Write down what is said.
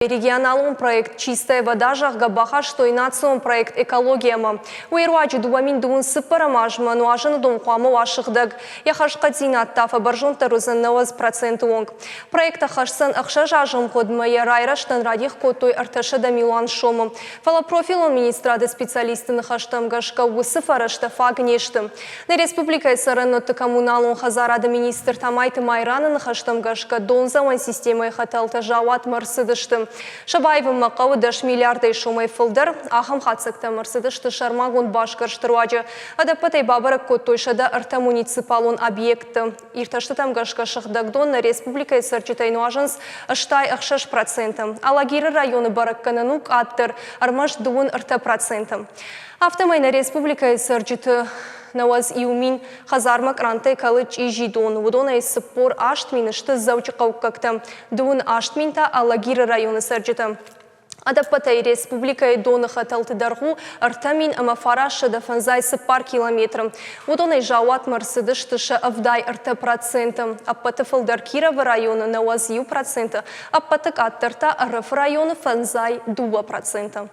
Регионалон проект «Чистая вода», зӕгъгӕ, бахастой национ проект «Экология-мӕ». Уый руаджы 2024 азмӕ нуазыны дон хъуамӕ уа сыгъдӕг. Йӕ хӕрзхъӕддзинад та фӕбӕрзонддӕр уыдзӕн 90% онг. Проект ахӕсдзӕн 6 азы ӕмгъуыдмӕ, йӕ райрӕзтӕн радих кодтой 300 милуан сомы. Фӕлӕ профилон министрады специалистты ныхӕстӕм гӕсгӕ уыцы фӕрӕзтӕ фаг не сты. Нӕ республикӕйы цӕрӕнуӕтты коммуналон хӕдзарады министр Тамайты Майраны ныхӕстӕм гӕсгӕ дондзӕуӕн системӕйы хӕтӕлтӕ заууатмӕ ӕрцыдысты. Сӕ баивынмӕ хъӕуы 10 миллиардӕй сомӕй фылдӕр. Ахӕм хатдзӕгтӕм ӕрцыдысты сӕрмагонд басгӕрсты руаджы. Ӕдӕппӕтӕй бабӕрӕг кодтой 103 муниципалон объекты. Иртӕстытӕм гӕсгӕ сыгъдӕг дон нӕ республикӕйы цӕрджытӕй нуазынц 66%. Алагиры районы бӕрӕггӕнӕн у къаддӕр, ӕрмӕст 33%. Афтӕмӕй нӕ республикӕйы цӕрджыты 91 000 хӕдзармӕ кърантӕй кӕлы чъизи дон. Уыдонӕй 48 000 сты дзӕуджыхъӕуккӕгтӕ, 38 000 та Алагиры районы цӕрджытӕ. Ӕдӕппӕтӕй республикӕйы доны хӕтӕлты дӕргъ у 3954 километры. Уыдонӕй заууатмӕ ӕрцыдысты сӕ 73%. Ӕппӕты фылдӕр Кировы районы 91%, ӕппӕты къаддӕр та Ӕрӕфы районы 52%.